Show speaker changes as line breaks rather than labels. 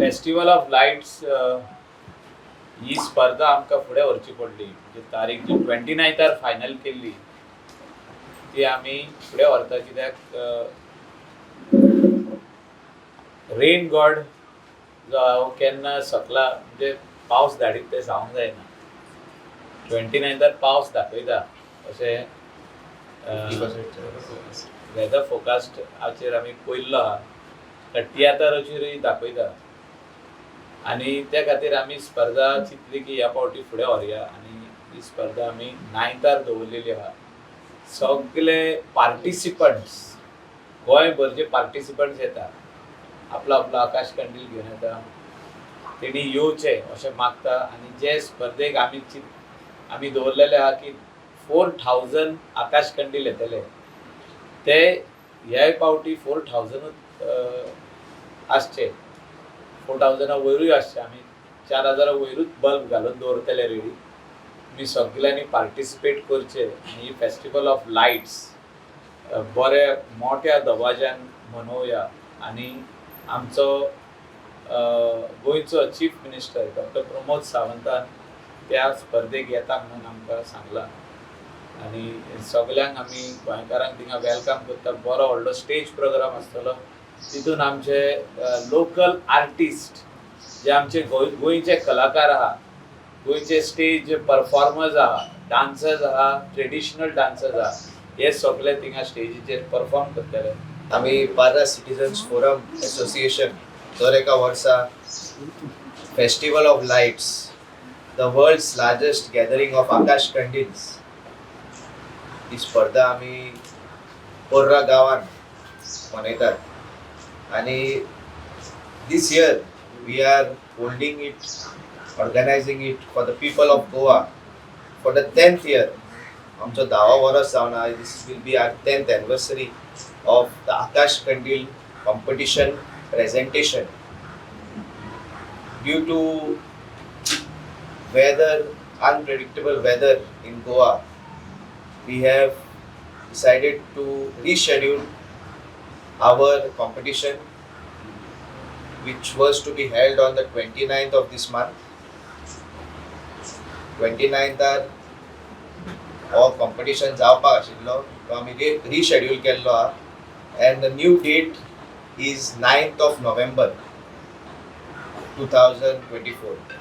Festival of lights ही स्पर्धा आमकां फुडें व्हरची पडली. म्हणजे तारीख जी 29थार फायनल केल्ली ती आमी फुडें व्हरता, कित्याक रेन गॉड जो हांव केन्ना सकला, म्हणजे पावस धाडीत तें सांगूंक जायना. 29थार पावस दाखयता अशें वेदर फोकास्टाचेर आमी पयल्लो आहा. तर तियात्राचेरूय दाखयता आनी त्या खातीर आमी स्पर्धा चिंतली की ह्या फावटी फुडें व्हरया आनी ही स्पर्धा आमी नायन्थार दवरलेली आहा. सगले पार्टिसिपंट्स, गोंयभरचे पार्टिसिपंट्स येता, आपलो आपलो आकाश कंदील घेवन येता. तेणी येवचें अशें मागता. आनी जे स्पर्धेक आमी चिंत आमी दवरलेले आहा की 4,000 आकाश कंदील येतले, ते ह्याय पावटी 4,000ूच आसचे, 4,000 वयरूय आसचे. आमी 4,000 वयरूच बल्ब घालून दवरतले रेडी. तुमी सगल्यांनी पार्टिसिपेट करचे आनी ही फेस्टिवल ऑफ लायट्स बऱ्या मोठ्या दबाज्यान मनोवया. आनी आमचो गोंयचो चीफ मिनिस्टर डॉक्टर प्रमोद सावंतान त्या स्पर्धेक येता म्हणून आमकां सांगलां आनी सगल्यांक आमी गोंयकारांक थिंगा welcome करता. बरो व्हडलो स्टेज प्रोग्राम आसतलो. तितून आमचे लोकल आर्टिस्ट, जे आमचे गोंयचे कलाकार आहा, गोंयचे स्टेज परफॉर्मर्स आहा, डान्सर्स आहा, ट्रेडिशनल डान्सर्स आहा, हे सगळे थिंगा स्टेजीचेर परफॉर्म करतले.
आमी पार्रा सिटीजन्स फोरम एसोसिएशन दर एका वर्सा Festival of Lights, the world's largest gathering of Akash कंदील्स, ही स्पर्धा आमी पोर्रा गांवान मनयतात आनी this year we are holding it, organizing it for the people of Goa for the 10th year. आमचो धावो वर्स जावन आहा. This will be our 10th anniversary of the Akash Kandil competition presentation. Due to weather, unpredictable weather in Goa, we have decided to reschedule our competition, which was to be held on the 29th of this month. 29th are हो competition जावपाक आशिल्लो, तो आमी reschedule केल्लो आहा and the new date is 9th of November 2024.